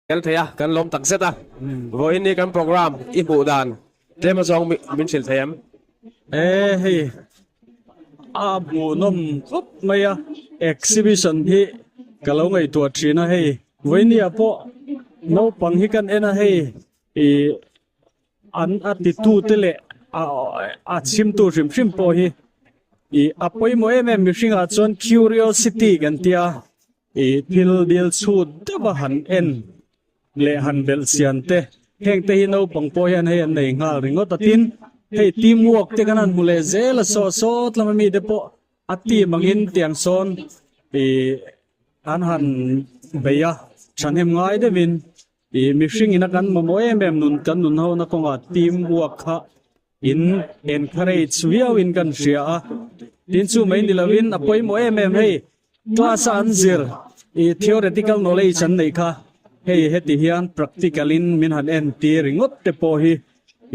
Tel thei a, kan lawm tak zet a. Vawiin ni kan program i hmuh dan tlem azawng min hrilh thei em? E hei a hmuhnawm khawp mai a, exhibition hi ka lo ngaihtuah thin a hei vawiin ni ah pawh naupang hi kan en a hei ih an a titu te leh a chhimtu hrim hrim pawh hi ih a pawimawh em em mihring ah chuan curiosity kan tia. I thil dil chhut deuh a han en leh han belh chian te, heng te hi naupang pawh hian hei an nei nghal ringawt a tin, hei team work te kan han hmu leh zel a saw sawt lama mi te pawh a team angin tiang sawn i an han bei a, thahnem ngai deuhin i mihring ina kan mamawh em em nun kan nun ho na kawngah team work kha in encourage viau in kan hria a, tin chu mai ni lovin a pawimawh em em hei Class a an zir i theoretical knowledge an neih kha hei heti hian practical in min han entir ringawt te pawh hi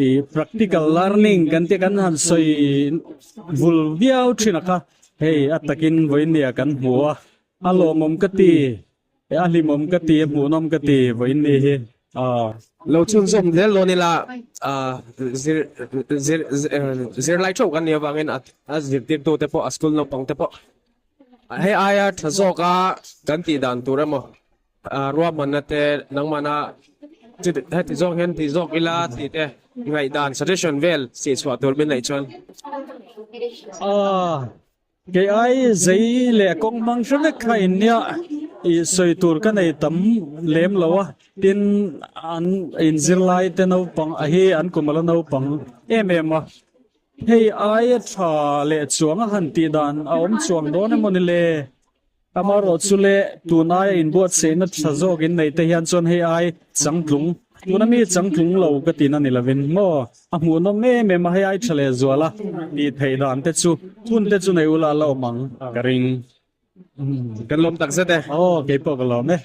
i practical learning kan tih kan han sawi vul viau thin a kha hei a takin vawiin kan hmu a a lawmawm ka ti a hlimawm ka ti a hmuhnawm ka ti vawiin ni hi aw. Lo chhunzawm zel dawn ila zir zir zirlai theuh kan nih avangin a zirtirtu te pawh a school naupang te pawh Hei aia tha zawka kan tih dan tur emaw ruahmanna te nangmahna heti zawk hian ti zawk ila tih te ngaihdan suggestion vel sih chhuah tur min neih chuan. Aw kei ai zei leh kawng hmang hre vek kha in nia ih sawi tur ka nei tam lem lo a tin an inzirlai te naupang hi an kum ala naupang em em a. Hei aia tha leh chuang a han tih dan a awm chuang dawn emaw ni le? Amaherawhchu le, tun aia inbuatsaihna tha zawk in neih te hian chuan hei ai changtlung, tuna mi changtlung lo ka tihna ni lovin maw, a hmuhnawm em em a, hei ai tha leh zual a tih theih dan te chu hun te chu nei ula a la awm ang ka ring. Kan lawm tak zet e. Aw, keipawh ka lawm e.